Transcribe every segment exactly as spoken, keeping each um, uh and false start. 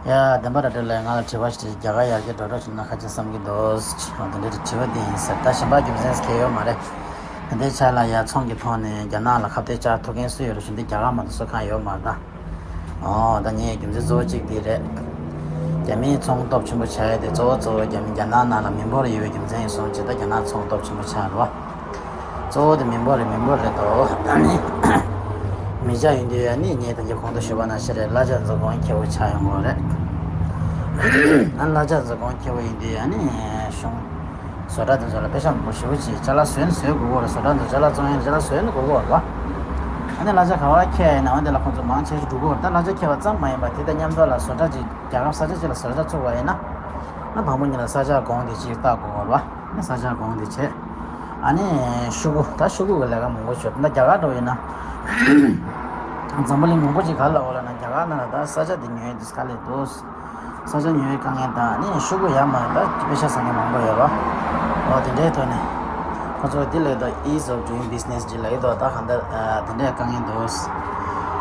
ཡ། བདེན་པ་ར་འདྲ་ལས་ང་ལ་དྲི་བ་ཞིག་རྒྱ་གར་ཡར་རྒྱས་འགྲོ་འགྲོ་བྱུང་ན་ཁ་ཆེ་བསམ་གྱི་འདུག་འོ་དེ་འདྲའི་དྲི་བ་དེ་ཡིན་ཟེར། ད་གཞན་པ་རྒྱུ་མཚན་གལ་ཡོད་མ་རེད། དེ་འདྲའི་ཆ་ལ་ཡ་ཚོང་གི་ཐོག་ནས་རྒྱ་ནག་ལ་ཁ་གཏད་བཅག་ཐུབ་མཁན་སུ་ཡོད་རེད་ཞུ་འདི་རྒྱ་གར་མ་གཏོགས་སུ་གང་ཡོད་མ་རེད་ད། ཨོ་ད་ངའི་རྒྱུ་མཚན་གཙོ་བོ་གཅིག་དེ་རེད། རྒྱ་མིའི་ཚོང་སྟོབས་ཆེན་པོ་ཆགས་ཡས་དེ་གཙོ་བོ་གཙོ་བོ་རྒྱ་མི་རྒྱ་ནག་ནང་ལ་མི་འབོར་ཡོད་པའི་རྒྱུ་མཚན་ཡིན་སོང་ཅི་ད་རྒྱ་ནག་ཚོང་སྟོབས་ཆེན་པོ་ཆགས་རེད་བ། གཙོ་བོ་དེ་མི་འབོར་རེད། མི་འབོར་རེད་དོ། ཨ་ནི་མི་ཆ་ཡིན་དུས་ཨ་ནི་ངས་ད་གིན་གོང་དུ་ཞུས་པ་ནང་བཞིན་རེད། གླ་ཆ་འཛུགས་གོང་ཁེ་པོ་ཆགས་ཡོང་གི་རེད། ཨ་ནི་གླ་ཆ་འཛུགས་གོང་ཁེ་པོ་ཡིན་དུས་ཨ་ནི་གཞུང་བཟོ་གྲྭ་དེ་ཚོ་ལ་པེ་ཤ་མང་པོ་ཞེ་པོ་ཅིག་ཅ་ལག་བཟོས་ནས་བཟོས་དགོས་ཀྱི་རེད། བཟོ་གྲྭ་ཚོ་ཅ་ལག་བཙོང་ཡས་ཅ་ལག་བཟོས་ནས་དགོས་ཀྱི་རེད་བ། ཨ་ནི་གླ་ཆ་ག་པར་ཁེལ་ཡིན་ན་འོན་ཏེ་ལ་ཁོང་ཚོ་མང་ཆེ་ཤོས་འགྲོ་གི་རེད། ད་གླ་ཆ་ཁེལ་བ་ཙམ་མ་ཡིན་པར་དེ་དང་མཉམ་དུ་ལ་བཟོ་གྲྭ་ཅིག་རྒྱལ་ཁབ་ས་ཆ་ཅིག་ལ་བཟོ་གྲྭ་བཙུགས་པ་ཡིན་ན། ཨ་དང་པོ་ཉིད་ལ་ས་ཆ་གོང་དེ་ཅིག་བལྟ་དགོས་རེད་བ། ཨ་ནི་ས་ཆ་གོང་དེ་བྱས། ཨ་ནི་ཤོག་གུ་ད་ཤོག་གུ་གི་ལས་ཀ་མང་པོ་བྱོས། ད་རྒྱ་གར་འགྲོ་ཡིན་ན། འཛམ་བུ་གླིང་མང་པོ་ཅིག་ག་ལ་འོ་ལ་ན་རྒྱ་གར་ནང་ལ་ད་ས་ཆ་དེ་ཉོ་ཡས་དུས་དཀའ་ལས་འདུག་ས་ཆ་ཉོ་ཡས་དཀའ་ངལ་དང་ནི་ཤོག་གུ་ཡར་མར་ད་པེ་ཤ་ཟ་མཁན་མང་པོ་ཡོད་རེད་བ། འོ་དེ་འདྲའི་ཐོག་ནས་ཁོ་ཚོ་འདི་ལས་ད་ease of doing business ཅིག་ལ་ཡོད་དོ། ད་གང་ལྟར་ཨ་དེ་འདྲའི་དཀའ་ངལ་འདུག་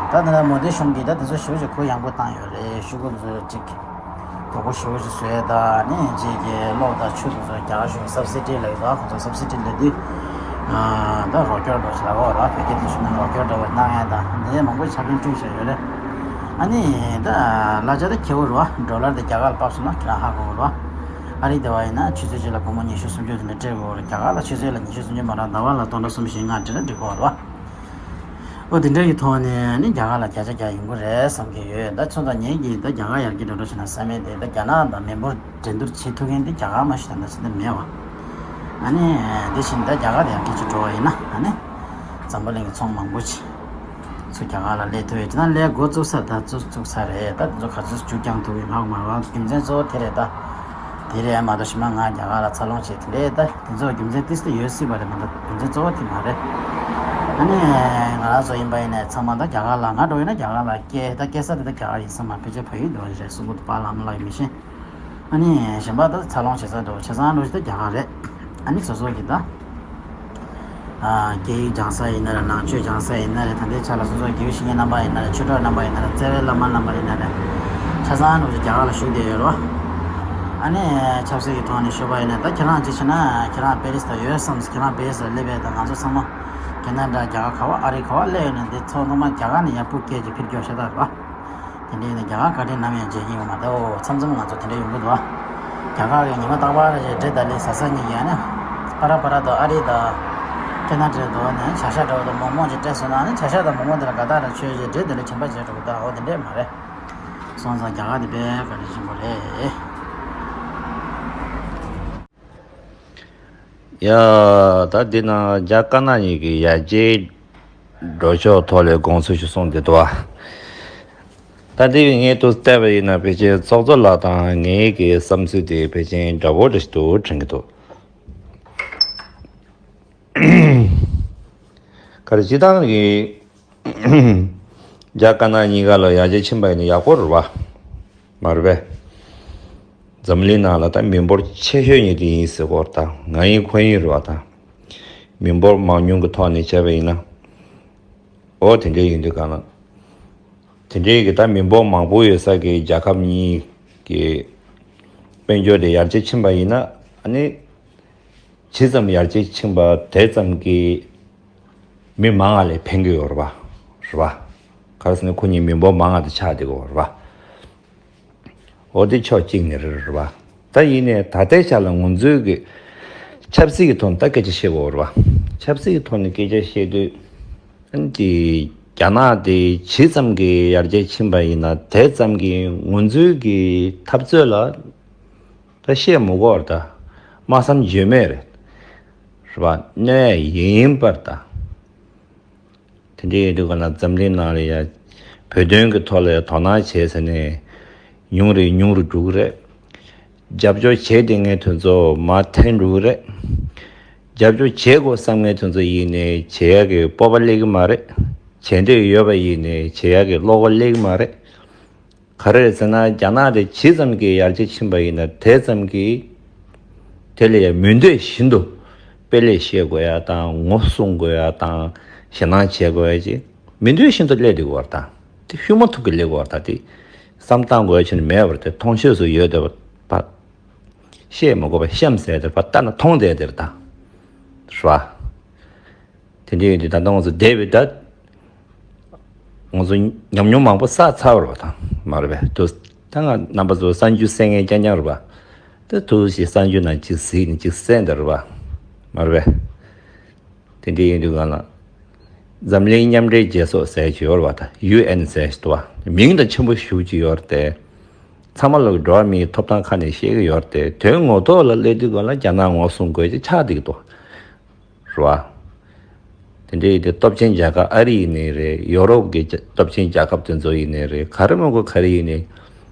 ད་དེ་འདྲ་མོ་དེ་གཞུང་གིས་ད་དེ་ཚོ་ཞེ་པོ་ཅིག་གུ་ཡངས་པོ་བཏང་ཡོད་རེད། ཤོག་གུ་དེ་ཚོ་ཅིག་མགྱོགས་པོ་ཞེ་པོ་ཅིག་བཟོས་ད་ནི་རྗེས་ཀྱི་གློག་དང་ཆུ་དེ་ཚོ་རྒྱ་གར་གཞུང་subsidy ལ་ཡོད་ད། ཁོ་ཚོ་subsidy ལ་དུས་ད་རོགས་སྐྱོར་འགྲོ་ཞིག་ལ་འོ་ར་བོད་སྐད་དུ་ཞུ་ན་རོགས་སྐྱོར་འགྲོ་བའི་གནང་ཡ་ད་འདི་མང་པོ་ཕྱག་རྐྱེན་བསྐྲུན་བཞག་ཡོད་རེད། ཨ་ནི་ད་གླ་ཆ་ད་ཁེ་པོ་རེད་བ། ཌོ་ལར་དེ་རྒྱ་གར་ལ་ཕབ་སོང་ན་ཁྱེད་རང་ཧ་གོ་གི་རེད་བ། ཨ་རི་དེ་བ་ཡིན་ན་ཆུ་ཚོད་གཅིག་ལ་སྒོར་མོ་ཉི་ཤུ་སུམ་ཅུ་དེ་འདྲ་སྤྲད་དགོས་རེད། རྒྱ་གར་ལ་ཆུ་ཚོད་ལ་ཉི་ཤུ་སུམ་ཅུ་མ་རག་ཟླ་བ་ལ་སྟོང་ཕྲག་གསུམ་བཞི་ལྔ་དེ་འདྲ་འགྲིག་གི་རེད་བ། ཨོ་དེ་འདྲ་ཡི་ཐོག་ནས་ནི་རྒྱ་གར་ལ་བརྒྱ་ཆ་བརྒྱ་ཡོང་གི་རེད་བསམ་གྱི་ཡོད། ད་ཚོད་ད་ངེད་ཀྱིས་ད་རྒྱ་གར་ཡར་རྒྱས་འགྲོ་འགྲོ་བྱས་ན་བསམ་མེད་དེ་ད་རྒྱ་ནག་དང་མི་འབོར་འགྲན་བསྡུར་བྱེད་ཐུབ་མཁན་དེ་རྒྱ་གར་མ་ཞིག་དང་ད་ཕྱི་ད་མེད་བ། ཨ་ནི་དེ་བཞིན་ད་རྒྱ་གར་ཡར་རྒྱས་ཅིག་འགྲོ་བ་ཡིན་ན་ཨ་ནི་འཛམ་བུ་གླིང་གི་ཚོང་མང་པོ་ཅིག་ཚུར་རྒྱ་གར་ལ་སླེབས་ཐུབ་ཡོད་ཅེ་ན་སླེབས་འགོ་བཙུགས་ས་ད་བཙུགས་བཙུགས་ས་རེད། ད་དེ་ཚོ་ག་ཚོད་བཅུ་རྐྱང་ཐུབ་ཡོད་ཧ་གོ་མ་རེད་བ། རྒྱུ་མཚན་གཙོ་བོ་དེ་རེད་ད། དེ་རེད་མ་གཏོགས་ཕྱི་མ་ང་རྒྱ་གར་ལ་འཚར་ལོངས་བྱེད་དེ་འདྲས་ད་དེ་ཚོ་རྒྱུ་མཚན་ཏིས་ཏི་ཡོད་སྲིད་པ་རེད་མ་གཏོགས་རྒྱུ་མཚན་གཙོ་བོ་དེ་མ་རེད། ཨ་ནི་ང་རང་ཚོ་ཡིན་པ་ཡིན་ནའི་ཚང་མ་ད་རྒྱ་གར་ལ་ང་འགྲོ་ཡིན་ན་རྒྱ་གར་ལ་སྐྱེས་ད་སྐྱེས་ས་དེ་ད་རྒྱ་གར་ཡིན་ས་མ་ཕལ་ཆེར་བལ་ཡུལ་འགྲོ་རེད་གསུང་གི་འདུག་པཱ་ལགས་མ་ལགས་ཡིན་མི་ཤེས། ཨ་ནི་གཞན་པ་ད་འཚར་ལོངས་བྱེད་ས་འགྲོ་བྱེད་ས་འགྲོ་ཞིག་ད་རྒྱ་གར་རེད། ཨ་ནི་སོ་སོ་གི་ད། སྐད་ཡིག་སྦྱང་ས་ཡིན་ན་རེད། ནང་ཆོས་སྦྱང་ས་ཡིན་ན་རེད། ད་ལྟའི་ཆ་ལ་སོ་སོའི་དགེ་བའི་བཤེས་གཉེན་རྣམ་པ་ཡིན་ན་རེད། ཆོས་གྲོགས་རྣམ་པ་ཡིན་ན་རེད། བརྩེ་བའི་བླ་མ་རྣམ་པ་ཡིན་ན་རེད། ཆ་ཚང་འགྲོ་རྒྱ་གར་ལ་བཞུགས་བསྡད་ཡོད་རེད་བ། ཨ་ནི་ཆབ་སྲིད་ཀྱི་ཐོག་ནས་ཞུས་པ་ཡིན་ན་ད་ཁྱེད་རང་ཅི་བྱེད་ན་ཁྱེད་རང་པེ་རི་སི་ལ་ཡོད་བསམ། ཁྱེད་རང་པེ་རི་སི་ལ་སླེབས་པས་ད་ང་ཚོ་ཚང་མ་ཁེ་ན་ཌ་རྒྱ་གར་ག་བ་ཨ་རི་ག་བ་སླེབས་ཡོད་ན་འདི་ཚོ་ཚང་མ་རྒྱ་གར་ནས་ཡར་སྤུ་སྐད་ཅིག་ཕེབས་རྒྱུ་ཤ་སྟག་རེད་བ། དེ་འདྲ་ཡིན་ན་རྒྱ་གར་བཀའ་དྲིན་ནམ་ཡང་བརྗེད་ཀྱི་ཡོད་མ་རེད། འོ་མཚམས་མཚམས་ང་ཚོ་དེ་འདྲ་ཡོང་གི་འདུག་ཨ། རྒྱ་གར་གི་ཉི་མ་རྟག་པར་རེ་རེ་འདྲེ་དང་ལས་ཟ་ས་གཉིས་ཀྱི་ཨ་ནི། པ་ར་པ་ར་དང་ཨ་རི་དང་། ཁེ་ན་ཌ་དང་ནི་བྱ་ཤ་འདྲ་བོ་དང་མོག་མོག་ཅིག་སྤྲད་སོང་ན་ཨ་ནི་བྱ་ཤ་དང་མོག་མོག་དེ་ལ་དགའ་རྟགས་རེ་ཆོས་ཅིག་འདྲེ་དེ་ལ་གྱོན་པ་བྱས་འགྲོ་གི་འདུག་འོ་དེ་འདྲས་མ་རེད། སོང་ཙང་རྒྱ་གར་དེ་དཔེ་བཀའ་དྲིན་ཆེན་པོ་རེད། ཡ། ད་འདི་ན་རྒྱ་དཀར་ནག་གཉིས་ཀྱི་ཡར་རྒྱས་འགྲོ་ཕྱོགས་ཐོག་ལ་དགོངས་ཚུལ་ཞིག་གསུངས་བསྡད་འདུག་བ། ད་འདི་ངས་ཏུ་བལྟས་པ་ཡིན་ན་ཕལ་ཆེར་ཚོགས་གཙོ་ལགས་དང་ངའི་གི་བསམ་ཚུལ་དེ་ཕལ་ཆེར་འདྲ་པོ་རེད་འདུག་དྲན་གྱི་འདུག་ག་རེ་སྤྱི་བཏང་གི་རྒྱ་དཀར་ནག་གཉིས་ཀ་ལ་ཡར་རྒྱས་ཕྱིན་པ་ཡིན་ན་ཡག་པོ་རེད་བ། མ་རེད་པས། འཛམ་གླིང་ནང་ལ་ད་མི་འབོར་ཆེ་ཤོས་ཉིད་དེ་ཡིན་ཟེར་གོ་ད་ང་ཡིན་ཁོ་ཡིན་རེད་བ་ད། མི་འབོར་མང་ཉུང་གི་ཐོག་ནས་བྱས་པ་ཡིན་ན། འོ་དེ་འདྲ་ཡིན་དུས་གང་ལ། དེ་འདྲའི་གི་ད་མི་འབོར་མང་པོ་ཡོད་ས་གི་རྒྱལ་ཁབ་གཉིས་ཀྱི་དཔལ་འབྱོར་དེ་ཡར་རྒྱས་ཕྱིན་པ་ཡིན་ན་ཨ་ནི། ཇི་ཙམ་ཡར་རྒྱས་ཕྱིན་པ་དེ་ཙམ་གྱིས་མི་མང་ང་ལ་ཕན་གྱི་ཡོད་རེད་པ། རེད་པ། ག་རེ་ཟེར་ན་ཁོ་གཉིས་མི་འབོར་མང་ང་དེ་ཆགས་བསྡད་ཀྱི་ཡོད་རེད་པ། འོ་དེ་ཕྱོགས་གཅིག་ནས་རེད་རེད་པ། ད་ཡིན་ནའི་ད་ལྟའི་ཆ་ལ་ང་ཚོའི་གི་ཆབ་སྲིད་ཀྱི་ཐོག་ནས་ད་སྐད་ཆ་བཤད་དགོས་རེད་པ། ཆབ་སྲིད་ཀྱི་ཐོག་ནས་སྐད་ཆ་བཤད་དུས་ཨ་ནི་རྒྱ་ནག་དེ་ཇི་ཙམ་གྱི་ཡར་རྒྱས་ཕྱིན་པ་ཡིན་ན་དེ་ཙམ་གྱིས་ང་ཚོའི་གི་འཐབ་རྩོད་ལ་ད་བཤད་མི་དགོས་རེད་ད། སྨྲ་བསམ་བརྗོད་མེད་རེད། རེད་པ། གནོད་ཡ་ཡིན་པར་ད། དེ་འདྲ་ཡིན་དུས་ག་ལ་འཛམ་གླིང་ནང་ལ་ཡ་བོད་དོན་གྱི་ཐོག་ལ་ཡ་དོ་སྣང་བྱས་ཟེར་ནས་ཉུང་རེ་ཉུང་རུ་འགྲོ་གི་རེད། རྒྱབ་སྐྱོར་བྱས་བསྡད་མཁན་དེ་ཚོ་མར་འཐེན་འགྲོ་གི་རེད། རྒྱབ་སྐྱོར་བྱེད་དགོས་བསམ་མཁན་དེ་ཚོ་ཡིན་ནའི་བྱེད་ཡག་གི་སྤོབས་པ་སླེབས་ཀྱི་མ་རེད། བྱེད་འདོད་ཡོད་པ་ཡིན་ནའི་བྱེད་ཡག་གི་བློ་ཁོག་སླེབས་ཀྱི་མ་རེད། ག་རེ་རེད་ཟེར་ན་རྒྱ་ནག་དེ་ཇི་ཙམ་གྱིས་ཡར་རྒྱས་ཕྱིན་པ་ཡིན་ན་དེ་ཙམ་གྱིས་དེ་ལ་ཡང་མི་འདོད་བཞིན་དུ་དཔེ་ལེགས་བཤད་དགོས་ཡ་དང་ངོ་སྲུང་དགོས་ཡ་དང་ཞེད་སྣང་བྱེད་དགོས་ཡ་ཅིག་མི་འདོད་བཞིན་དུ་སླེབས་བསྡད་ཀྱི་ཡོད་རེད་ད། དེ་ཤུགས་མ་ཐུག་གི་སླེབས་ཀྱི་ཡོད་རེད་ད་དེ། བསམ་བཏང་དགོས་ཆེ་ནི་མེད་པར་དེ་མཐོང་ཆོས་སུ་ཡོད་དེ་བ། བཤད་མི་དགོས་པ་གཤམ་ཟད་དེ་བ་ལྟ་ན་མཐོང་བསྡད་དེར་ད། རེད་བ། དེ་འདྲ་ཡིན་དུས་ད་ལྟ་ང་ཚོ་བསྡད་པའི་ད། ང་ཚོ་ཉམས་མྱོང་མང་པོ་བསགས་ཚར་བ་རེད་བ་ད་མ་རེད་པས། དུ་ད་ང་རྣམ་པ་ཚོ་གསར་འགྱུར་གསན་མཁན་རྐྱང་རྐྱང་རེད་བ། ད་དུ་ཞིག་གསར་འགྱུར་ནང་གཅིག་གཟིགས་ནས་གཅིག་གསན་དེ་རེད་བ། མ་རེད་པས། དེ་འདྲ་ཡིན་དུས་གང་ལ། འཛམ་གླིང་མཉམ་འབྲེལ་རྒྱལ་ཚོགས་ཟེར་གྱི་ཡོད་རེད་བ་ད། ཡུ་ཨེན་ཟེར་གྱི་འདུག་བ། མིང་དང་ཆེན་པོ་ཞུ་གི་ཡོད་རེད་དེ། ཚང་མ་ལོག་འགྲོ་བ་མིའི་ཐོབ་ཐང་ཁ་ནས་བཤད་གི་ཡོད་རེད་དེ། དོན་ངོ་ཐོག་ལ་སླེབས་དུས་གང་ལ་རྒྱ་ནག་ངོ་སྲུང་དགོས་ཀྱི་ཆགས་བསྡད་ཀྱི་འདུག་བ། རེད་བ། དེ་འདྲ་ཡིན་དུས་སྟོབས་ཆེན་རྒྱལ་ཁབ་ཨ་རི་ཡིན་ནའི་རེད། ཡོ་རོབ་ཀྱི་རྒྱ་སྟོབས་ཆེན་རྒྱལ་ཁབ་དེ་ཚོ་ཡིན་ནའི་རེད། ག་རེ་མང་པོ་ག་རེ་ཡིན་ནའི།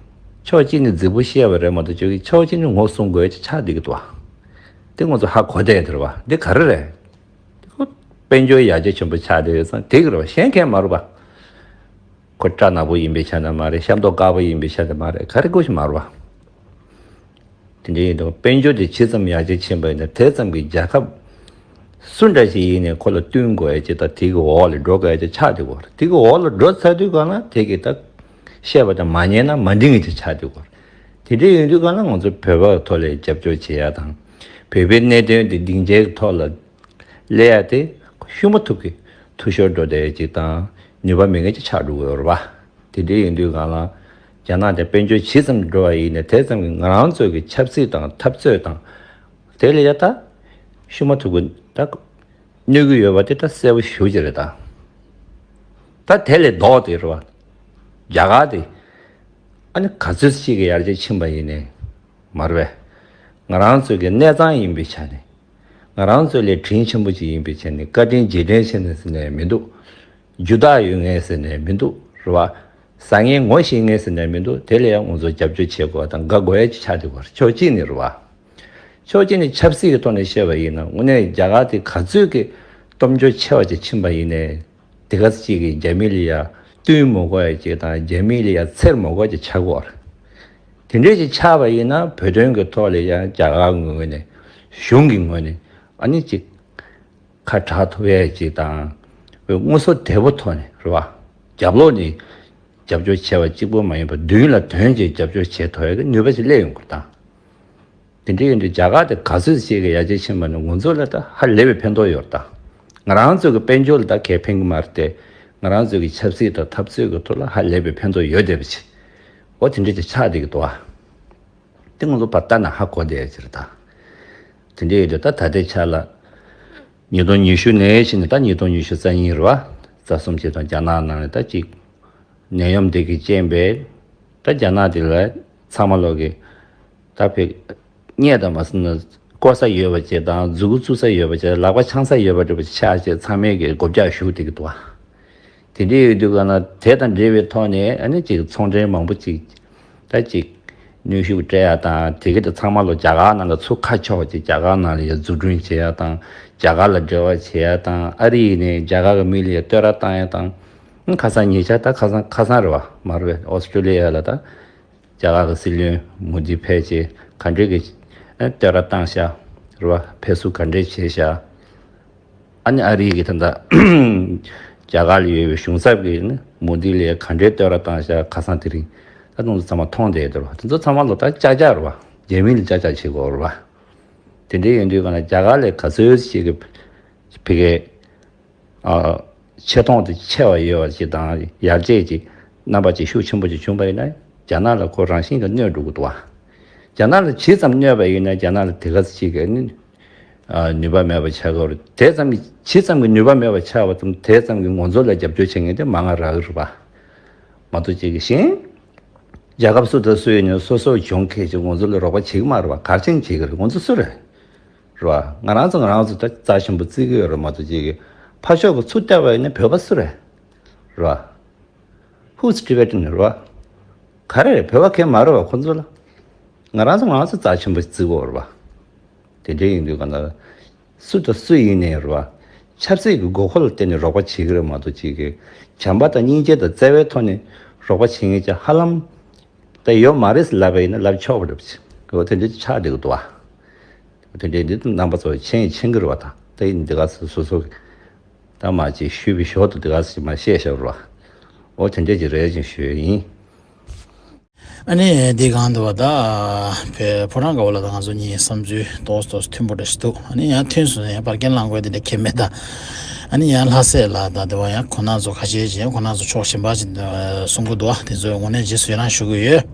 ཕྱོགས་གཅིག་ནས་རྫིག་པོ་བཤད་པ་རེད་མ་གཏོགས་ཅིག་ཕྱོགས་གཅིག་ནས་ངོ་སྲུང་དགོས་ཀྱི་ཆགས་བསྡད་ཀྱི་འདུག་བ། དེ་ང་ཚོ་ཧ་གོ་བསྡད་དེ་རེད་བ། འདི་ག་རེ་རེད། དེ་ཁོ་དཔལ་འབྱོར་ཡར་རྒྱས་ཆེན་པོ་ཆགས་བསྡད་ཡོད་ཙང་དེ་གི་རེད་བ། གཞན་གང་ཡང་མ་རེད་བ། ཁོ་སྐྲ་ནག་པོ་ཡིན་པའི་ཆ་ནས་མ་རེད། ཤ་མདོག་དཀར་པོ་ཡིན་པའི་ཆ་ནས་མ་རེད། ག་རེ་ཀུ་ཞིག་མ་རེད་བ། དེ་འདྲ་ཡིན་དུས་དཔལ་འབྱོར་དེ་ཇི་ཙམ་ཡར་རྒྱས་ཕྱིན་པ་ཡིན་ན་དེ་ཙམ་གྱི་རྒྱལ་ཁབ་སུ་འདྲ་ཞིག་ཡིན་ནའི་ཁོ་ལ་བསྟུན་དགོས་ཡ་ཅིག་དང་དེ་གི་འོག་ལ་འགྲོ་དགོས་ཡ་ཅིག་ཆགས་བསྡད་ཀྱི་ཡོད་རེད། དེ་གི་འོག་ལ་འགྲོ་ཚར་དུས་གང་ལ་དེ་གི་ད་བཤད་པ་དང་མ་ཉན་ན་མ་འགྲིག་ངེས་ཅིག་ཆགས་བསྡད་ཀྱི་ཡོད་རེད། དེ་འདྲ་ཡིན་དུས་གང་ལ་ང་ཚོ་བོད་པ་ཐོག་ལ་རྒྱབ་སྐྱོར་བྱེད་ཡ་དང་། བོད་པའི་གནད་དོན་དེ་སྡིངས་ཆའི་ཐོག་ལ་སླེབས་ཡ་དེ་ཤུ་མ་ཐུབ་ཀྱི་འཐུས་ཤོར་འགྲོ་བསྡད་ཡ་ཅིག་དང་ནུས་པ་མེད་མཁན་ཅིག་ཆགས་འགྲོ་གི་ཡོད་རེད་བ། དེ་འདྲ་ཡིན་དུས་གང་ལ། རྒྱ་ནག་དེ་དཔལ་འབྱོར་ཇི་ཙམ་འགྲོ་བ་ཡིན་ནའི་དེ་ཙམ་གྱིས་ང་རང་ཚོའི་གི་ཆབ་སྲིད་དང་འཐབ་རྩོད་དང་། དེ་ལ་ཡ་ད་ཤུ་མ་ཐུབ་ཀྱི་ད་གནོད་ཀྱི་ཡོད་པ་དེ་ད་གསལ་པོ་ཞེ་པོ་ཅིག་རེད་ད། ད་དེ་ལས་ལྡོག་སྟེ་རེད་བ། རྒྱ་གར་དེ་ཨ་ནི་ག་ཚོད་ཅིག་གི་ཡར་རྒྱས་ཕྱིན་པ་ཡིན་ནའི་མ་རེད་པས། ང་རང་ཚོའི་གི་གནས་ཚང་ཡིན་པའི་ཆ་ནས། ང་རང་ཚོ་ལས་དྲིན་ཆེན་པོ་ཅིག་ཡིན་པའི་ཆ་ནས་བཀའ་དྲིན་རྗེས་དྲན་བྱེད་ནས་ཟེར་ནས་མི་འདུག་རྒྱུ་དག་ཡོད་ངེས་ཟེར་ནས་མི་འདུག་རེད་བ། བཟང་ངན་ངོ་ཤེས་ངེས་ཟེར་ནས་མི་འདུག་དེ་ལ་ཡང་ང་ཚོ་རྒྱབ་སྐྱོར་བྱེད་དགོས་དང་དགའ་དགོས་ཡ་ཅིག་ཆགས་བསྡད་ཡོད་རེད། ཕྱོགས་གཅིག་ནས་རེད་བ། ཕྱོགས་གཅིག་ནས་ཆབ་སྲིད་ཀྱི་ཐོག་ནས་བཤད་པ་ཡིན་ན་དངོས་གནས་རྒྱ་གར་དེ་ག་ཚོད་ཀྱི་སྟོབས་འབྱོར་ཆེ་བ་ཅིག་ཕྱིན་པ་ཡིན་ནའི། དེ་ག་ཚོད་ཅིག་གིས་རྒྱ་མི་ལ་ཡ་བསྟུན་མི་དགོས་ཡ་ཅིག་དང་རྒྱ་མི་ལ་ཡ་འཚེར་མི་དགོས་ཡ་ཅིག་ཆགས་ཀྱི་ཡོད་རེད། དེ་འདྲས་ཅིག་ཆགས་པ་ཡིན་ན་བོད་དོན་གྱི་ཐོག་ལ་ཡང་རྒྱ་གར་ངོས་ནས་གཞུང་གི་ངོས་ནས་ཨ་ནི་ཅིག་ཁ་གྲག་ཐུབ་ཡས་ཅིག་དང་། དངོས་ཟོག་དལ་པོ་ཐོག་ནས་རེད་བ། རྒྱབ་ལོགས་ནས་རྒྱབ་སྐྱོར་བྱས་པ་གཅིག་པོ་མ་ཡིན་པར་མདུན་ལ་དོན་གྱིས་རྒྱབ་སྐྱོར་བྱེད་ཐུབ་ཡས་ཀྱི་ནུས་པ་ཞིག་སླེབས་ཡོང་དགོས་དང་། དེ་འདྲ་ཡིན་དུས་རྒྱ་གར་དེ་ག་ཚོད་ཅིག་གི་ཡར་རྒྱས་ཕྱིན་པ་ནི་ང་ཚོ་ལ་ད་ཧ་ལས་པའི་ཕན་ཐོགས་ཡོད་རེད་ད། ང་རང་ཚོ་གི་དཔལ་འབྱོར་ལ་ད་གས་ཕན་གི་མ་རེད་དེ། ང་རང་ཚོ་གི་ཆབ་སྲིད་དང་འཐབ་རྩོད་ཀྱི་ཐོག་ལ་ཧ་ལས་པའི་ཕན་ཐོགས་ཡོད་བསྡད་པ་ཅིག་འོ་དེ་འདྲ་ཅིག་ཆགས་བསྡད་ཀྱི་འདུག་ཨ། དེ་ང་ཚོ་ཕར་ལྟ་ན་ཧ་གོ་བསྡད་ཡ་ཅིག་རེད་ད། དེ་འདྲ་ཡོད་དུས་ད་ད་ལྟའི་ཆ་ལ། ཉིས་སྟོང་ཉི་ཤུ་ནས་བྱས་ནས་ད་ཉིས་སྟོང་ཉི་ཤུ་རྩ་གཉིས་རེད་བ། རྩ་གསུམ་བྱས་དང་རྒྱ་ནག་ནང་ནས་ད་ཅིག་ནད་ཡམས་འདི་གི་རྐྱེན་པས། ད་རྒྱ་ནག་དེ་ལ་ཚང་མ་ལོག་གི་ད་ཕེ་རྙེད་དང་མ་སོང་ན་བཀོལ་ས་ཡོད་པ་བྱས་དང་མཛུ་གུ་བཙུགས་ས་ཡོད་པ་བྱས་ལག་པ་འཆང་ས་ཡོད་པ་འདྲ་པོ་ཆགས་བྱས་ཚང་མས་གི་སྒོ་བརྒྱག་ཞུགས་བསྡད་ཀྱི་འདུག་བ། དེ་འདྲ་ཡོད་དུས་ག་ན་དེ་དང་འབྲེལ་བའི་ཐོག་ནས་ཨ་ནི་ཅིག་ཚོང་འབྲེལ་མང་པོ་ཅིག་ད་ཅིག་གནོན་ཤུགས་སྤྲད་ཡ་དང་དེ་གི་ད་ཚང་མ་ལོ་རྒྱ་གར་ནང་ལ་ཚུར་ཁ་ཕྱོགས་ཅིག་རྒྱ་གར་ནང་ལ་ཡ་འཛུགས་སྐྲུན་བྱེད་ཡ་དང་རྒྱ་གར་ལ་འབྲེལ་བ་བྱེད་ཡ་དང་ཨ་རི་ཡིན་ནའི་རྒྱ་གར་གི་མི་ལ་ཡ་བསྟོད་ར་བཏང་ཡ་དང་། ཁ་སང་ཉེ་ཆར་ད་ཁ་སང་ཁ་སང་རེད་བ་མ་རེད་པས་ཨོ་སི་ཀྲོ་ལི་ཡ་ལ་ད། རྒྱ་གར་གྱི་སྲིད་བློན་མོ་དི་ཕེབས་རྗེས་ག་འདྲས་ཀྱི་ཨ་བསྟོད་ར་བཏང་ཤག་རེད་བ། ཕེབས་བསུ་ག་འདྲས་བྱས་ཤག་ཨ་ནི་ཨ་རི་གི་ད་ལྟ་རྒྱ་གར་ལ་ཡོད་པའི་གཞུང་ཚབ་ཀྱིས་ནི་མོ་དི་ལ་ག་འདྲས་བསྟོད་ར་བཏང་ཤག་ཁ་སང་དེ་རིང་ད་དུང་ཚང་མ་མཐོང་བསྡད་འདུག་རེད་བ། དེ་ཚོ་ཚང་མ་ལོ་ད་ཅག་ཅག་རེད་བ། རྒྱ་མི་ལ་ཅག་ཅག་བྱེད་དགོས་རེད་བ། དེ་འདྲས་ཡིན་དུས་ག་ན་རྒྱ་གར་ལ་ག་ཚོད་ཅིག་གི་ཕ་གི་ཆེ་མཐོང་དེ་ཆེ་བ་ཡོད་པ་ཅིག་དང་ཡར་རྒྱས་ཀྱི་རྣམ་པ་ཅིག་ཤུགས་ཆེན་པོ་ཅིག་བྱུང་པ་ཡིན་ན་རྒྱ་ནག་ལ་ཁོ་རང་བཞིན་གྱིས་གནོད་འགྲོ་གི་འདུག་བ། རྒྱ་ནག་ལ་ཇི་ཙམ་གནོད་པ་ཡིན་ན་རྒྱ་ནག་ལ་དེ་ག་ཚོད་ཅིག་གི་ནུས་པ་མེད་པ་ཆགས་ཀྱི་རེད། དེ་ཙམ་གྱི་ཇི་ཙམ་གྱི་ནུས་པ་མེད་པ་ཆགས་པ་དང་དེ་ཙམ་གྱི་ང་ཚོ་ལ་རྒྱབ་སྐྱོར་བྱེད་མཁན་དེ་མང་ང་རག་གི་རེད་པ། མ་གཏོགས་ཅིག་གི་གཞན། རྒྱལ་ཁབ་སུ་དང་སུ་ཡིན་ནའང་སོ་སོ་གྱོང་ཁེ་ཅིག་ང་ཚོ་ལ་རོགས་པ་བྱེད་ཀྱི་མ་རེད་པ། ག་རེ་བྱེད་ཀྱི་རེད། ང་ཚོ་སུ་རེད། རེད་བ། ང་རང་ཚོ་ང་རང་ཚོ་ད་རྩ་ཆེན་པོ་བརྩི་གི་ཡོད་རེད་མ་གཏོགས་ཅིག་གི་ཕར་ཕྱོགས་ཀྱི་ཚུར་བལྟས་པ་ཡིན་ན་བོད་པ་སུ་རེད། རེད་བ། Who's Tibetan རེད་བ། ག་རེ་རེད། བོད་པ་གང་ཡང་མ་རེད་བ་ཁོ་ཚོ་ལ། ང་རང་ཚོ་ང་རང་ཚོ་རྩ་ཆེན་པོ་བརྩི་གི་ཡོད་རེད་བ། དེ་འདྲ་ཡིན་དུས་ག་ན། སུ་དང་སུ་ཡིན་ནའི་རེད་བ། ཆབ་སྲིད་ཀྱི་དགོས་མཁོ་ལ་བརྟེན་ནས་རོགས་པ་བྱེད་ཀྱི་རེད་མ་གཏོགས་ཅིག་གི་བྱམས་པ་དང་སྙིང་རྗེ་དང་བརྩེ་བའི་ཐོག་ནས་རོགས་པ་བྱེད་མཁན་ཅིག་ཧ་ལམ་ད་ཡོད་མ་རེད་ཟེར་ལབ་པ་ཡིན་ན་ལབ་ཆོག་པ་རེད་པ། འོ་དེ་འདྲ་ཅིག་ཆགས་བསྡད་ཀྱི་འདུག་བ། དེ་འདྲའི་འདི་རྣམ་པ་ཚོ་མཁྱེན་མཁྱེན་གྱི་རེད་བ། ད་ད་ཡིན་འདི་ག་ཚོད་སོ་སོ་གི་ད་མ་ཅིག་ཞུས་པའི་ཞོར་དུ་འདི་ག་ཚོད་ཅིག་མ་བཤད་བཞག་རེད་བ། འོ་དེ་འདྲ་ཅིག་རེད་ཅིག་ཞུས་ཡིན། ཨ་ནི་འདི་གང་འདུག་བ། ད་བོད་ཕོ་བྲང་དཀར་པོ་ལ་ད་ང་ཚོ་གཉིས་བསམ་ཚུལ་ཏོག་ཙམ་ཏོག་ཙམ་མཐུན་པོ་འདྲ་ཞིག་འདུག་ཨ་ནི་ཡང་མཐུན་སོང་ན་ཡང་བར་རྐྱེན་ལངས་དགོས་དེ་འདྲ་ཁྱད་མེད་ད། ཨ་ནི་ཡང་ལྷ་སྲས་ལགས་ད་དེ་བ་ཡང་ཁོང་རྣམ་ཚོ་ཁ་ཤས་ཅིག་ཁོང་རྣམ་ཚོ་ཕྱོགས་གཞན་པ་ཅིག་གསུང་གི་འདུག་དེ་ཚོ་དངོས་གནས་རྗེས་སུ་ཡི་རང་ཞུ་གི་ཡོད།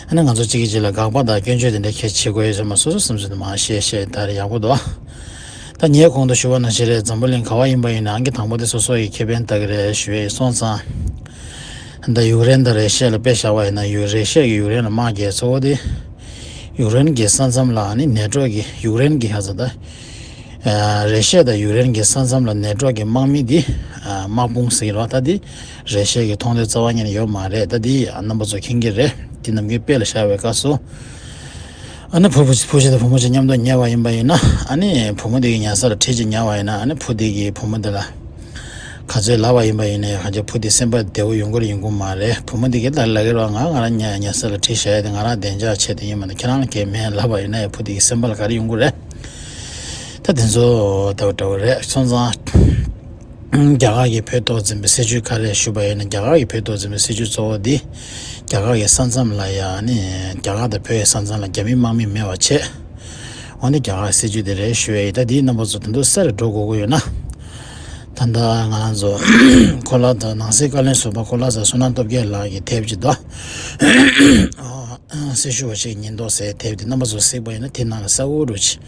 ཨ་ནི་ང་ཚོ་གཅིག་གིས་གཅིག་ལ་དགག་པ་དང་སྐྱོན་བརྗོད་དེ་འདྲ་ཁྱད་བྱེད་དགོས་ཡོད་ཟེར་མ་སོ་སོ་བསམ་ཚུལ་དུ་མ་བཤད་བཤད་ད་རེ་ཡག་པོ་འདུག་ད་ངས་གོང་དུ་ཞུ་བ་ནང་བཞིན་རེད། འཛམ་བུ་གླིང་ག་བ་ཡིན་པ་ཡིན་ནའང་གི་དང་པོ་དེ་སོ་སོ་ཡི་ཁེ་ཕན་ལྟ་གི་རེད་ཞུ་ཡས་སོང་ཙང་། ད་ཡུཀ་རེན་དང་རེ་ཤི་ཡ་ལ་དཔེ་བཞག་པ་ཡིན་ན་ཡུ་རེ་ཤི་ཡ་གིས་ཡུཀ་རེན་ལ་དམག་རྒྱག་གཙོ་བོ་དེ། ཡུཀ་རེན་གྱི་ས་མཚམས་ལ་ཨ་ནི་ནེ་ཊོ་གི་ཡུཀ་རེན་གྱི་ཧ་ཚ་ད། རེ་ཤི་ཡ་དང་ཡུཀ་རེན་གྱི་ས་མཚམས་ལ་ནེ་ཊོ་གི་དམག་མི་འདི་དམག་དཔུང་ཟེར་གྱི་རེད་བ། ད་འདི་རེ་ཤི་ཡ་གི་མཐོང་ཐོས་རྩ་བ་ཉིད་ནས་ཡོད་མ་རེད། ད་འདི་རྣམ་པ་ཚོ་མཁྱེན་གྱི་རེད། འདི་ནམ་རྒྱུན་དཔེ་ལ་བཞག་པའི་སྐབས་སུ། ཨ་ནི་བུ་བུ་བུ་གཞིས་དང་བུ་མོ་གཅིག་མཉམ་དུ་ཉལ་བ་ཡིན་པ་ཡིན་ན། ཨ་ནི་བུ་མོ་དེ་གི་ཉལ་ས་ལ་ཁྲིད་ཅིག་ཉལ་བ་ཡིན་ན། ཨ་ནི་བུ་དེ་གིས་བུ་མོ་དེ་ལ་ག་ཚོད་ལབ་པ་ཡིན་པ་ཡིན་ན་ཡང་ག་ཚོད་བུ་དེ་སེམས་པ་བདེ་བོ་ཡོང་གི་རེད་ཡོང་གི་མ་རེད། བུ་མོ་དེ་གིས་ད་ལབ་ཀྱི་རེད་བ། ང་ང་རང་ཉལ་ཉལ་ས་ལ་ཁྲིད་བཞག་ཡ་དེ་ང་རང་བདེ་འཇགས་ཆེད་དུ་ཡིན་མ་གཏོགས་ཁྱེད་རང་ལ་གལ་མེད་ལབ་པ་ཡིན་ན་ཡང་བུ་དེ་གི་སེམས་པ་ལ་ག་རེ་ཡོང་གི་རེད། ད་དེ་ཚོ་ལྟ་བུ་འདྲ་བོ་རེད། སོང་ཙང་། རྒྱ་གར་གྱིས་བོད་ཐོག་འཛིན་པའི་སྲིད་བྱུས་ག་རེ་ཞུས་པ་ཡིན་ན། རྒྱ་གར་གྱིས་བོད་ཐོག་འཛིན་པའི་སྲིད་བྱུས་གཙོ་བོ་འདི། རྒྱ་གར་གྱི་ས་མཚམས་ལ་ཡང་ནི་རྒྱ་གར་དང་བོད་ཀྱི་ས་མཚམས་ལ་རྒྱ་མི་དམག་མི་མེད་པ་བྱས། འོ་ནི་རྒྱ་གར་གྱི་སྲིད་བྱུས་དེ་རེད་ཞུ་ཡ་ཡིན། ད་འདིའི་རྣམ་པ་ཚོ་དེ་འདུག་སེ་རེ་འགྲོ་དགོས་ཀྱི་ཡོད་ན། ད་ལྟ་ང་རང་ཚོ་གོ་ལ་དང་ནང་སྲིད་བཀའ་བློན་ཟུར་པ་གོ་ལ་ཚ་བསོད་ནམས་སྟོབས་རྒྱལ་ལགས་ཀྱིས་དེབ་ཅིག་འདུག་སྲི་ཞུ་བ་ཞིག་ཉེན་རྟོག་ཟེར་དེབ་དེ་རྣམ་པ་ཚོ་གཟིགས་པ་ཡིན་ན་དེ་ནང་ལ་གསལ་བོ་འདྲ་ཅིག་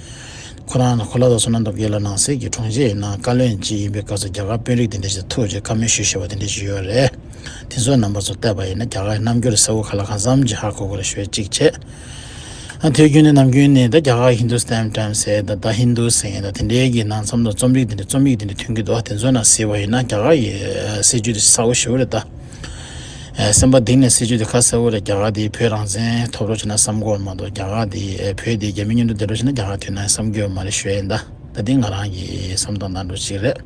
ཁོ་རང་ལ་གོ་ལ་དང་བསོད་ནམས་སྟོབས་རྒྱལ་ལགས་ནང་སྲིད་ཀྱི་དྲུང་ཆེ་ཡིན་ན་བཀའ་བློན་ཅིག་ཡིན་པའི་སྐབས་སུ་རྒྱ་གར་དཔོན་རིགས་དེ་འདྲ་ཞིག་ཐུག་ཅིག་བཀའ་མོལ་ཞུས་བཞག་པ་དེ་འདྲ་ཞིག་ཡོད་རེད། དེ་ཚོའི་རྣམ་པ་ཚོ་བལྟས་པ་ཡིན་ན་རྒྱ་གར་རྣམ་འགྱུར་གསལ་བོ་ག་ལ་གང་འཚམ་ཅིག་ཧ་གོ་གི་རེད་ཞུ་ཡ་གཅིག་བྱས། ཨ་དུས་རྒྱུན་ནས་ནམ་རྒྱུན་ནས་ད་རྒྱ་གར་Hindustan Times་ཟེར་ད་ད་ཧིན་དུ་ཟེར་ད་དེ་འདྲའི་གི་ནང་ཚང་མ་རྩོམ་རིག་དེ་འདྲ་རྩོམ་ཡིག་དེ་འདྲ་ཐོན་གྱི་འདུག་དེ་ཚོའི་ནང་གཟིགས་པ་ཡིན་ན་རྒྱ་གར་གི་སྲིད་བྱུས་དེ་གསལ་བོ་ཞེ་པོ་རེད་ད། ཨ་སེམས་པ་གཏིང་ནས་སྲིད་བྱུས་དེ་ཁ་གསལ་བོ་རེད། རྒྱ་གར་དེ་བོད་རང་བཙན་ཐོབ་རོགས་བྱེད་ན་བསམ་གྱི་ཡོད་མ་གཏོགས་རྒྱ་གར་དེ་བོད་དེ་རྒྱ་མི་མཉམ་དུ་བསྡད་རོགས་བྱེད་ན་རྒྱ་གར་དོན་དག་བསམ་གྱི་ཡོད་མ་རེད་ཞུ་ཡ་ཡིན་ད། ད་འདི་ང་རང་གི་བསམ་སྟངས་ནང་འགྲོ་ཅིག་རེད།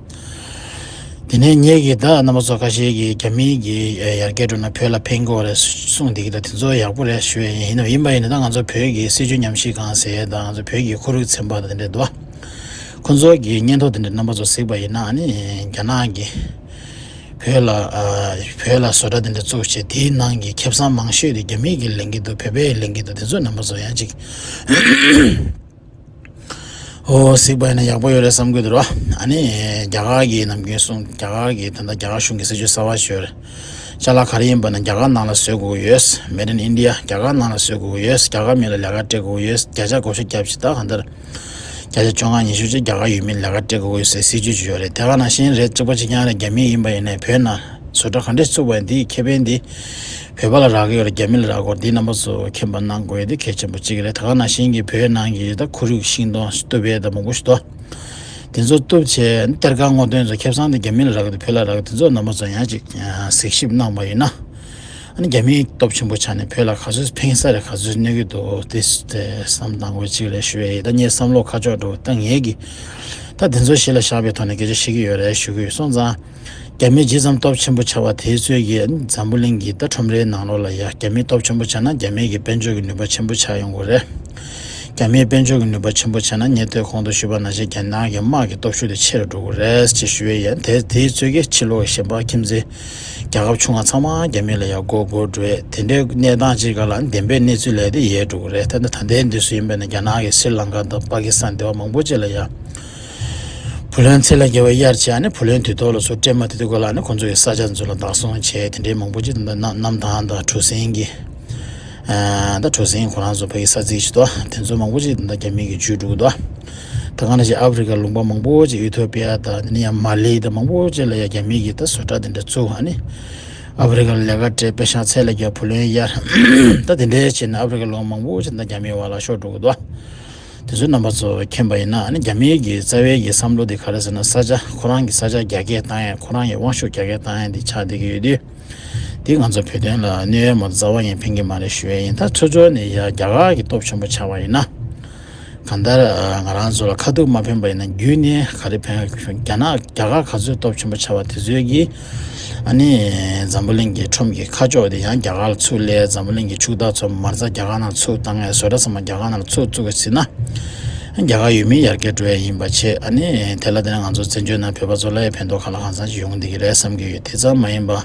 དེ་ནས་ངེད་ཀྱིས་ད་རྣམ་པ་ཚོ་ཁ་ཤས་ཀྱིས་རྒྱ་མིའི་གི་ཡར་རྒྱས་འགྲོ་ན་བོད་ལ་ཕན་གྱི་རེད་གསུངས་བསྡད་ཀྱི་ད་དེ་ཚོ་ཡག་པོ་རེད་ཞུ་ཡ་ཡིན། ཡིན་ནའང་ཡིན་པ་ཡིན་ན་ད་ང་ཚོ་བོད་ཀྱི་སྲིད་བྱུས་ཉམས་ཞིབ་ཁང་ཟེར་ཡ་ད་ང་ཚོ་བོད་ཀྱི་ཁོར་ཡུག་ཚན་པ་དང་དེ་འདྲ་འདུག་ཁོ་ཚོ་གི་སྙན་ཐོ་དེ་འདྲ་རྣམ་པ་ཚོ་གཟིགས་པ་ཡིན་ན་ཨ་ནི་རྒྱ་ནག་གི་བོད་ལ་ཨ་བོད་ལ་བཟོ་གྲྭ་དེ་འདྲ་བཙུགས་བྱས་དེའི་ནང་གི་ཁེ་བཟང་མང་ཤོས་དེ་རྒྱ་མིས་ཀྱིས་ལེན་གྱི་འདུག་བོད་པས་ལེན་གྱི་འདུག་དེ་ཚོ་རྣམ་པ་ཚོ་ཡང་ཅིག་ཨོ་གཟིགས་པ་ཡིན་ན་ཡག་པོ་ཡོད་རེད་བསམ་གྱི་འདུག་ར། ཨ་ནི་རྒྱ་གར་གྱི་ནམ་རྒྱུན་གསུང་རྒྱ་གར་གྱི་ད་ལྟ་རྒྱ་གར་གཞུང་གི་སྲིད་བྱུས་གསར་པ་ཞིག་ཡོད་རེད། ཅ་ལག་ག་རེ་ཡིན་པ་ན་རྒྱ་གར་ནང་ལ་བཟོ་དགོས་ཀྱི་ཡོད། Made in India། རྒྱ་གར་ནང་ལ་བཟོ་དགོས་ཀྱི་ཡོད། རྒྱ་གར་མི་ལ་ལས་ཀ་སྤྲད་དགོས་ཀྱི་ཡོད། བརྒྱ་ཆ་དགུ་བཅུ་གྱ་བཞི་ད་གང་ལྟར་བརྒྱ་ཆ་བཅོ་ལྔ་ཉི་ཤུ་ཅིག་རྒྱ་གར་ཡུལ་མི་ལ་ལས་ཀ་སྤྲད་དགོས་ཀྱི་ཡོད་ཟེར་སྲིད་བྱུས་ཅིག་ཡོད་རེད། དེ་ག་ནང་བཞིན་རེད། གཅིག་པ་གཅིག་རྐྱང་རེད། རྒྱ་མི་ཡིན་པ་ཡིན་ནའི་བོད་ནང་བཟོ་གྲྭ་ག་འདྲས་བཙུགས་པ་ཡིན་དེའི་ཁེ་ཕན་དེ་བོད་པ་ལ་རག་གི་ཡོད་རེད། རྒྱ་མི་ལ་རག་གི་ཡོད་རེད། འདི་རྣམ་པ་ཚོ་མཁྱེན་པ་གནང་དགོས་ཡ་དེ་གལ་ཆེན་པོ་གཅིག་རེད། དེ་ག་ནང་བཞིན་གྱི་བོད་ནང་གི་ད་ཁོར་ཡུག་ཤིང་སྡོང་གཏུབ་ཡས་ད་མང་པོ་ཞིག་འདུག་དེ་ཚོ་གཏུབ་བྱས་གཏེར་ཁ་སྔོག་འདོན་ཚོ་ཁེ་བཟང་དེ་རྒྱ་མི་ལ་རག་གི་འདུག་བོད་ལ་རག་གི་འདུག་དེ་ཚོ་རྣམ་པ་ཚོ་ཡང་ཅིག་གཟིགས་ཞིབ་གནང་པ་ཡིན་ན། ཨ་ནི་རྒྱ་མིའི་སྟོབས་ཆེན་པོ་ཆགས་ནས་བོད་ལ་ག་ཚོད་ཕན་ས་རེད་ག་ཚོད་གནོད་ཀྱི་འདུག་དེ་དེ་བསམ་བཏང་དགོས་གཅིག་རེད་ཞུ་ཡ་ཡིན། ད་ངའི་བསམ་བློ་ཁ་ཕྱོགས་འགྲོ་ད་ངས་ཀྱི་ད་དེ་ཚོ་གཞི་ལ་བཞག་པའི་ཐོག་ནས་སྐད་ཆ་བཤད་ཀྱི་ཡོད་རེད་ཞུ་གི་ཡོད། སོང་ཙང་། རྒྱ་མི་ཇི་ཙམ་སྟོབས་ཆེན་པོ་ཆགས་པ་དེའི་ཚོད་ཀྱིས་འཛམ་བུ་གླིང་གི་ད་ཁྲོམ་རའི་ནང་ལོགས་ལ་ཡ་རྒྱ་མི་སྟོབས་ཆེན་པོ་ཆགས་ན་རྒྱ་མིའི་གི་དཔལ་འབྱོར་གྱི་ནུས་པ་ཆེན་པོ་ཆགས་ཡོང་གི་རེད། རྒྱ་མིའི་དཔལ་འབྱོར་གྱི་ནུས་པ་ཆེན་པོ་ཆགས་ན་ངས་ཐོས་གོང་དུ་ཞུས་པ་ནང་བཞིན་རྒྱ་ནག་གི་དམག་གི་སྟོབས་ཤུགས་དེ་ཆེ་རུ་འགྲོ་གི་རེད་ཅེས་ཞུ་ཡས་ཡིན། དེ་དེའི་ཚོད་ཀྱིས་ཕྱི་ལོགས་གཞན་པ་ཁྱིམ་མཚེས་རྒྱལ་ཁབ་ཆུང་ང་ཚང་མ་རྒྱ་མི་ལ་ཡ་མགོ་སྒུར་འགྲོ་ཡས་དེ་འདྲའི་གནས་སྟངས་ཅིག་ག་ལ་བདེན་པའི་གནས་ཚུལ་ལས་དེ་ཡལ་འགྲོ་གི་རེད། ད་ད་ལྟའི་དུས་སུ་ཡིན་པ་ན་རྒྱ་ནག་གི་སྲི་ལང་ཀ་དང་པ་ཀི་སི་ཐན་དེ་བ་མང་པོ་ཅིག་ལ་ཡ། བུ་ལོན་ཚེ་ལས་བརྒལ་བ་གཡར་བྱས་ཨ་ནི་བུ་ལོན་དུས་ཐོག་ལ་ཚུར་སྤྲད་མ་ཐུབ་དུས་སྐབས་ལ་ཨ་ནི་ཁོང་ཚོ་ཡི་ས་ཆ་ཚོ་ལ་བདག་བཟུང་བྱས་དེ་འདྲའི་མང་པོ་ཅིག་ད་ལྟ་གནམ་ཐང་དང་གྲུ་གཟིངས་ཀྱི་ཨ་ད་གྲུ་གཟིངས་ཁོ་རང་ཚོ་ཕ་གི་ས་ཚིགས་ཤིག་ཏོ་དེ་ཚོ་མང་པོ་ཅིག་ད་ལྟ་རྒྱ་མི་གིས་འཇུས་འགྲོ་གི་འདུག་ད་ག་ནང་བཞིན་ཨ་ཧྥེ་རི་ཁ་ལུང་པ་མང་པོ་ཅིག་ཨི་ཐོ་པི་ཡ་དང་དེ་ནས་ཡང་མ་ལི་དང་མང་པོ་ཅིག་ལ་ཡ་རྒྱ་མི་གིས་ད་བཟོ་གྲྭ་དེ་འདྲ་བཙུགས་ཨ་ནི་ཨ་ཧྥེ་རི་ཁ་ལ་ལས་ཀ་སྤྲད་པེ་ཤག་ཚད་ལས་བརྒལ་བུ་ལོན་གཡར་ད་དེ་འདྲའི་བྱས་ན་ཨ་ཧྥེ་རི་ཁ་ལུང་པ་མང་པོ་ཅིག་ད་རྒྱ་མིའི་འོག་ལ་ཤོར་འགྲོ་གི་འདུག་དེ་ཚོའི་རྣམ་པ་ཚོ་མཁྱེན་པ་ཡིན་ན་ཨ་ནི་རྒྱ་མིའི་གི་རྩ་བའི་གི་བསམ་བློ་དེ་ག་རེ་ཟེར་ན་ས་ཆ་ཁོ་རང་གི་ས་ཆ་རྒྱ་སྐྱེད་བཏང་ཡས་ཁོ་རང་གི་དབང་ཤུགས་རྒྱ་སྐྱེད་བཏང་ཡས་དེ་ཆགས་བསྡད་ཀྱི་ཡོད་དུས་དེ་ང་ཚོ་བོད་དོན་ལ་གནོད་ཡས་མ་གཏོགས་རྩ་བ་ཡིན་ཕན་གྱི་མ་རེད་ཞུ་ཡས་ཡིན། ད་ཚོ་ཚོ་ནས་ཡ་རྒྱ་གར་གི་སྟོབས་ཆེན་པོ་ཆགས་པ་ཡིན་ན་གང་ལྟར་ང་རང་ཚོ་ལ་ཁ་ཐུག་མ་ཕན་པ་ཡིན་ན་རྒྱུན་ནས་ག་རེ་ཕན་རྒྱ་ནག་རྒྱ་གར་ག་ཚོད་སྟོབས་ཆེན་པོ་ཆགས་པ་དེ་ཚོའི་གི་ཨ་ནི་འཛམ་བུ་གླིང་གི་ཁྲོམ་གྱི་ཁ་ཕྱོགས་དེ་ཡང་རྒྱ་གར་ལ་ཚུར་སླེབས། འཛམ་བུ་གླིང་གི་ཕྱུག་བདག་ཚོ་མ་རྩ་རྒྱ་གར་ནང་ཚུར་བཏང་ཡས་བཟོ་གྲྭ་ཚང་མ་རྒྱ་གར་ནང་ཚུར་བཙུགས་ཟིན་ན་རྒྱ་གར་ཡུལ་མི་ཡར་རྒྱས་འགྲོ་ཡས་ཡིན་པ་བྱས། ཨ་ནི་དེ་ལ་བརྟེན་ནས་ང་ཚོ་བཙན་བྱོལ་ནང་བོད་པ་ཚོ་ལ་ཡང་ཕན་ཐོགས་གང་ལ་གང་འཚམ་ཞིག་ཡོང་གི་འདུག་གི་རེད་བསམ་གྱི་ཡོད། དེ་ཙམ་མ་ཡིན་པ་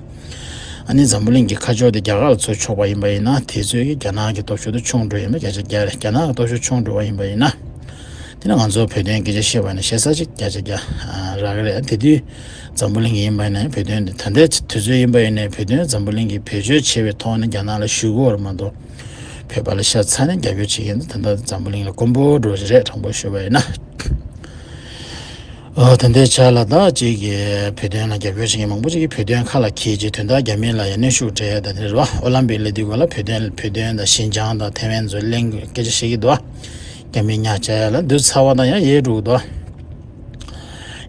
ཨ་ནི་འཛམ་བུ་གླིང་གི་ཁ་ཕྱོགས་དེ་རྒྱ་གར་ལ་ཚུར་ཕྱོགས་པ་ཡིན་པ་ཡིན་ན། དེ་ཚོས་ཀྱི་རྒྱ་ནག་གི་སྟོབས་ཤུགས་དེ་ཆུང་འགྲོ་ཡིན་པ་བརྒྱ་ཆ་བརྒྱ་རེད། རྒྱ་ནག་གི་སྟོབས་ཤུགས་ཆུང་འགྲོ་བ་ཡིན་པ་ཡིན་ན། དེ་ནི་ང་ཚོ་བོད་དོན་སྐད་ཆ་བཤད་པ་ཡིན་ན་བཤད་ས་ཅིག་བརྒྱ་ཆ་བརྒྱ་རག་གི་རེད། དེ་དུས་འཛམ་བུ་གླིང་གི་ཡིན་པ་ཡིན་ན་བོད་དོན་དེ། ད་ལྟའི་དུས་ཚོད་ཡིན་པ་ཡིན་ན་བོད་དོན་འཛམ་བུ་གླིང་གི་བེད་སྤྱོད་བྱེད་པའི་ཐོག་ནས་རྒྱ་ནག་ལ་ཞུ་དགོས་པ་མ་གཏོགས། བོད་པ་ལ་ཤ་ཚ་ནས་རྒྱབ་སྐྱོར་བྱེད་མཁན་དེ་ད་ལྟ་འཛམ་བུ་གླིང་ལ་དཀོན་པོ་འགྲོ་གི་རེད། དྲང་པོ་ཞུ་བ་ཡིན་ན། ཨོ། ད་ལྟའི་ཆ་ལ་ད་ཅིག་གི་བོད་དོན་ལ་རྒྱབ་སྐྱོར་བྱེད་མཁན་མང་པོ་ཅིག་གིས་བོད་དོན་ཁ་ལ་འཁྱེར་རྗེས། དོན་དག་རྒྱ་མི་ལ་ཡང་གནོན་ཤུགས་སྤྲད་ཡ་ད་དེ་རེད་བ། ཨོ་ལམ་པིག་སླེབས་དུས་སྐབས་ལ་བོད་དོན་བོད་དོན་དང་ཞིན་ཅང་དང་ཐའེ་ཝན་ཚོ་གླེང་སྐད་ཆ་བཤད་ཀྱི་འདུག་བ། རྒྱ་མི་ཉག་ཆག་ཡ་ལ་འདུག་ཚར་བ་དང་ཡང་ཡལ་འགྲོ་གི་འདུག་བ།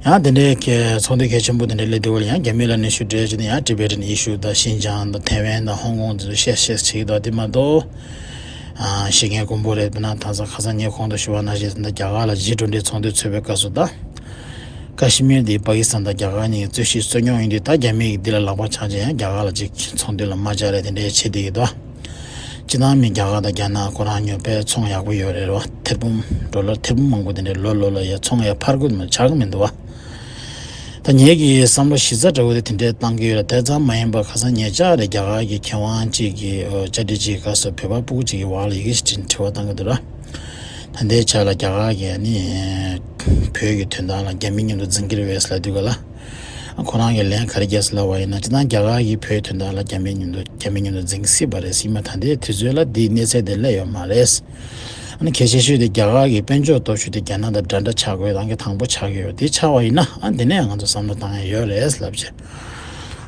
ཡང་དེ་འདྲའི་གི་ཚོགས་འདུ་གལ་ཆེན་པོ་དེ་འདྲ་སླེབས་དུས་སྐབས་ལ་ཡང་རྒྱ་མི་ལ་གནོན་ཤུགས་སྤྲད་བྱས་ནས་ཡང་ཊི་བེ་ཊན་ཨི་ཤུ་དང་ཞིན་ཅང་དང་ཐའེ་ཝན་དང་ཧོང་ཀོང་དེ་ཚོ་བཤད་བཤད་བྱེད་ཀྱི་འདུག་བ། དེ་མ་གཏོགས། ཨ། ཤེས་མཁན་དཀོན་པོ་རེད། དཔེར་ན་ད་ས་ཁ་སང་ངས་གོང་དུ་ཞུ་བ་ནང་བཞིན། ད་རྒྱ་གར་ལ་ཇི་ཊུ་ཝེན་ཊི་ཚོགས་འདུ་ཚོགས་པའི་སྐབས་སུ། ད་ཀ་ཤི་མིར་འདི་པ་ཀི་སི་ཐན་དང་རྒྱ་གར་གཉིས་ཀྱིས་རྩོད་གཞི་རྩོད་མྱོང་ཡིན་དུས། ད་རྒྱ་མི་གིས་འདི་ལ་ལག་པ་འཆང་བྱས་ཡང་རྒྱ་གར་ལ་ཅིག་ཚོགས་འདུ་ལ་མ་བཅར་རེ་དེ་འདྲའི་བྱེད་བསྡད་ཀྱི་འདུག་སྤྱིར་བཏང་མི་རྒྱ་གར་དང་རྒྱ་ནག་ཁོ་རང་ཉོ་པའི་ཚོང་ཡག་པོ་ཡོད་རེད་རོ། ཐེར་འབུམ་ཌོ་ལར་ཐེར་འབུམ་མང་པོ་དེ་འདྲའི་ལོ་ལོ་ལ་ཡ་ཚོང་ཡ་འཕར་དགོས་མ་ཆགས་ཀྱི་མི་འདུག་བ། ད་ངེད་ཀྱི་བསམ་བློ་གཞི་རྩ་འདྲ་བོ་དེ་དེ་འདྲའི་བཏང་གི་ཡོད་རེད། དེ་ཙམ་མ་ཡིན་པར་ཁ་སང་ཉེ་ཆར་རེ་རྒྱ་གར་གྱི་མཁས་དབང་གཅིག་གིས། ཨོ། བཅར་འདྲི་གཅིག་གི་སྐབས་སུ་བོད་པ་སྤུ་གུ་གཅིག་གི་འོག་ལ་ཡི་གེ་ཞིག་འབྲི་བ་བཏང་གི་འདུག་ར། ད་ལྟའི་ཆ་ལ་རྒྱ་གར་གྱིས་ནི་བོད་ཀྱི་དོན་དག་ལ་རྒྱ་མི་མཉམ་དུ་འཛིང་གི་རེད་པས་ལབ་དུས་སྐབས་ལ། ཁོ་རང་གིས་ལན་ག་རེ་བརྒྱབ་སོང་ལབ་པ་ཡིན་ན། སྤྱིར་བཏང་རྒྱ་གར་གྱིས་བོད་དོན་དག་ལ་རྒྱ་མི་མཉམ་དུ་རྒྱ་མི་མཉམ་དུ་འཛིང་སྲིད་པ་རེད། ཡིན་ནའི་ད་ལྟའི་དུས་ཚོད་ལ་འདིའི་གནས་ཚད་དེ་སླེབས་ཡོད་མ་རེད། ཨ་ནི་གལ་ཆེ་ཤོས་དེ་རྒྱ་གར་གྱི་དཔལ་འབྱོར་སྟོབས་ཤུགས་དེ་རྒྱ་ནག་དང་འདྲ་འདྲ་ཆགས་དགོས། རང་གི་དང་པོ་ཆགས་ཀྱི་ཡོད། དེ་ཆགས་པ་ཡིན་ན། ཨ། འདི་ནས་ང་ཚོ་བསམ་བློ་བཏང་ཡ་ཡོད་རེད་ལབ་བྱས།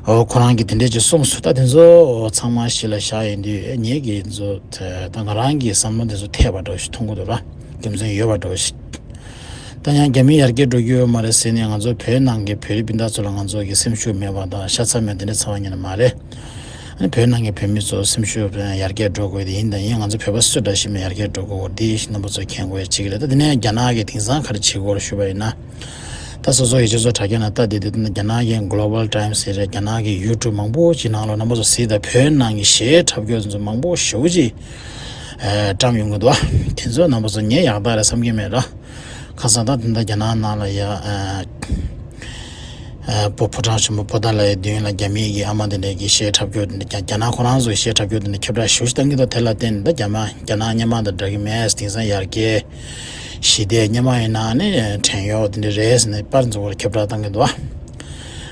ཨོ། ཁོ་རང་གིས་དེ་འདྲས་ཅིག་གསུངས་སོང་། ད་དེ་ཚོ་ཚང་མ་གཞི་ལ་བཞག་ཡིན་དུས། ཨེ། ངེད་ཀྱིས་ཚོ་ད་ང་རང་གི་བསམ་བློ་དེ་ཚོ་འཐད་པ་འདྲ་བོ་ཞིག་མཐོང་གི་འདུག་ར། རྒྱུ་མཚན་ཡོད་པ་འདྲ་བོ་ཞིག་ད་ཡང་རྒྱ་མི་ཡར་རྒྱས་འགྲོ་རྒྱུ་ཡོད་མ་རེད་ཟེར་ནས། ང་ཚོ་བོད་ནང་གི་བོད་རིགས་སྤུན་ཟླ་ཚོ་ལ་ང་ཚོ་གི་སེམས་ཤུགས་མེད་པ་དང་ཤ་ཚ་མེད། དེ་འདྲ་ཚ་བ་ཉིད་ནས་མ་རེད། ཨ་ནི་བོད་ནང་གི་བོད་མི་ཚོ་སེམས་ཤུགས་ཡར་རྒྱས་འགྲོ་དགོས་དེ་ཡིན་དང་ཡིན། ང་ཚོ་བོད་པ་སུ་འདྲ་ཞིག་མི་ཡར་རྒྱས་འགྲོ་དགོས་དེ་རྣམ་པ་ཚོ་མཁྱེན་དགོས་ཡ་གཅིག་རེད། ད་དེ་ནས་རྒྱ་ནག་གིས་དེང་སང་ག་རེ་བྱེད་དགོས་རེད་ཞུས་པ་ཡིན་ན། ད་སོ་སོ་ཡི་སྤྱི་ཚོགས་དྲ་རྒྱ་ནང་ལྟ་བསྡད་དུས། ད་རྒྱ་ནག་གི་Global Times ཟེར་རེད། རྒྱ་ནག་གི་YouTube མང་པོ་ཅིག་ནང་ལོགས་རྣམ་པ་ཚོ་གཟིགས་དང་། བོད་ནང་གི་གཞས་འཁྲབ་སྐྱོར་དེ་ཚོ་མང་པོ་ཞེ་པོ་ཅིག་ཨ། བཀྲམ་ཡོང་གི་འདུག་བ། དེ་ཚོ་རྣམ་པ་ཚོ་ངས་ཡག་རྟགས་རེད་བསམ་གྱི་མེད་ར། ཁ་སང་ད་དེ་འདྲ་རྒྱ་ནག་ནང་ལ་ཡ། ཨ། ཨ། བོད་ཕོ་བྲང་ཆེན་པོ་བོ་ཏཱ་ལའི་མདུན་ལ་རྒྱ་མིའི་གི་ཨ་མ་དེ་འདྲས་ཀྱི་གཞས་འཁྲབ་སྐྱོར་དེ་འདྲ། རྒྱ་རྒྱ་ནག་ཁོ་རང་ཚོའི་གཞས་འཁྲབ་སྐྱོར་དེ་འདྲ་ཁྱབ་བསྒྲགས་ཞེ་པོ་ཞིག་བཏང་གི་འདུག་དེ་ལ་བརྟེན་ནས་ད་རྒྱ་མ་རྒྱ་ནག་སྔོན་མ་དང་འདྲ་གི་མེད། དེང་སང་ཡར་རྒྱས་ཞི་བདེ། སྔོན་མ་ཡིན་ན་ནི་བྲན་གཡོག་དེ་འདྲ་རེད་ཟེར་ནས་པར་ཚོ་ཁྱབ་བསྒྲགས་བཏང་གི་འདུག་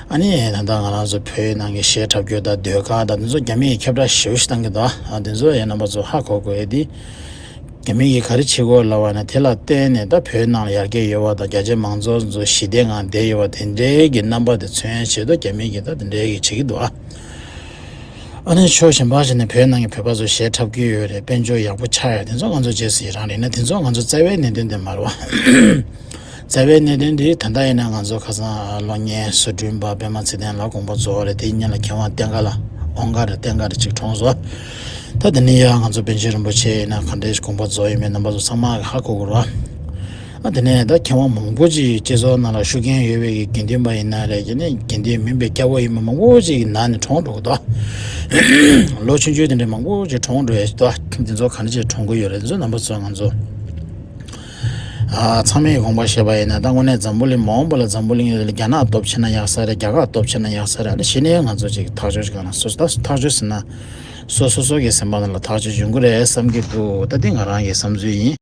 ཨ་ནི་ད་ལྟ་ང་རང་ཚོ་བོད་ནང་གི་གཞས་འཁྲབ་སྐྱོར་དང་ཟློས་གར་དང་དེ་ཚོ་རྒྱ་མིས་ཁྱབ་བསྒྲགས་ཞེ་པོ་ཞིག་བཏང་གི་འདུག་ཨ། དེ་ཚོ་ཡང་རྣམ་པ་ཚོ་ཧ་གོ་དགོས་ཡ་དེ། རྒྱ་མི་གིས་ག་རེ་བྱེད་དགོས་ལབ་པ་ན། དེ་ལ་བརྟེན་ནས་ད་བོད་ནང་ལ་ཡར་རྒྱས་ཡོད་པ་དང་། རྒྱ་ཆེ་མང་ཚོགས་ཚོ་ཞི་བདེ་ངང་བསྡད་ཡོད་པ་དེ་འདྲའི་གི་རྣམ་པ་དེ་མཚོན་ཆེད་དུ་རྒྱ་མི་གིས་ད་དེ་འདྲའི་གི་བྱེད་ཀྱི་འདུག་ཨ། ཨ་ནི་ཕྱོགས་གཞན་པ་ཞིག་ནས་བོད་ནང་གི་བོད་པ་ཚོ་གཞས་འཁྲབ་ཀྱི་ཡོད་རེད། དཔལ་འབྱོར་ཡག་པོ་ཆགས་ཡོད། དེ་ཚོ་ང་ཚོ་རྗེས་སུ་ཡི་རང་རེད་ན། དེ་ཚོ་ང་ཚོ་རྩ་བའི་གནད་དོན་དེ་མ་རེད་བ། རྩ་བའི་གནད་དོན་དེ་ད་ལྟ་ཡིན་ན་ང་ཚོ་ཁ་སང་གློག་བརྙན་བཟོ་སྐྲུན་པ་པད་མ་ཚེ་བརྟན་ལགས་དགོངས་པ་རྫོགས་རེད། དེའི་སྔོན་ལ་མཁས་དབང་བསྟན་དགའ་ལགས། ཨོང་དགའ་རེད། བསྟན་དགའ་རེད། ཅིག་གྲོངས་སོང་། ད་དེ་ནས་ཡང་ང་ཚོ་པཎ་ཆེན་རིན་པོ་ཆེ་ཡིན་ན་ག་འདྲས་དགོངས་པ་རྫོགས་ཡོད་མེད་རྣམ་པ་ཚོ་ཚང་མ་གིས་ཧ་གོ་དགོས་རེད་བ། ཨ། དེ་ནས་ད་མཁས་དབང་མང་པོ་ཅིག་སྤྱི་ཚོགས་ནང་ལ་ཤུགས་རྐྱེན་ཡོད་པའི་གི་དགེ་འདུན་པ་ཡིན་ན་རེད། དེ་ནས་དགེ་འདུན་མིན་པའི་སྐྱ་བོ་ཡིན་པ་མང་པོ་ཅིག་གི་ནང་ནས་གྲོངས་འགྲོ་གི་འདུག་ལོ་ཆུང་ཆུང་དེ་འདྲ་མང་པོ་ཅིག་གྲོངས་འགྲོ་ཡ་ཞིག་འདུག་དེ་ཚོ་ག་འདྲ་ཅིག་གྲོངས་གི་ཡོད་རེད། དེ་ཚོ་རྣམ་པ་ཚོ་ང་ཚོ། ཨ། ཚང་མས་དགོངས་པ་བཞེས་པ་ཡིན་ན། ད་དངོས་གནས་འཛམ་བུ་གླིང་མ་འོངས་པ་ལ་འཛམ་བུ་གླིང་ལ་རྒྱ་ནག་སྟོབས་ཆེ་ན་ཡག་ས་རེད། རྒྱ་གར་སྟོབས་ཆེ་ན་ཡག་ས་རེད། ཨ་ནི་གཞི་ནས་ང་ཚོ་ཅིག་ཐག་གཅོད་ཅིག་ག་ན་སོ་སོ། ད་ཐག་གཅོད་ཟེར་ན་སོ་སོ་སོ་གི་སེམས་པ་ནང་ལ་ཐག་གཅོད་ཡོང་གི་རེད་བསམ་གྱི་འདུག་ད་འདི་ང་རང་གི་བསམ་ཚུལ་ཡིན།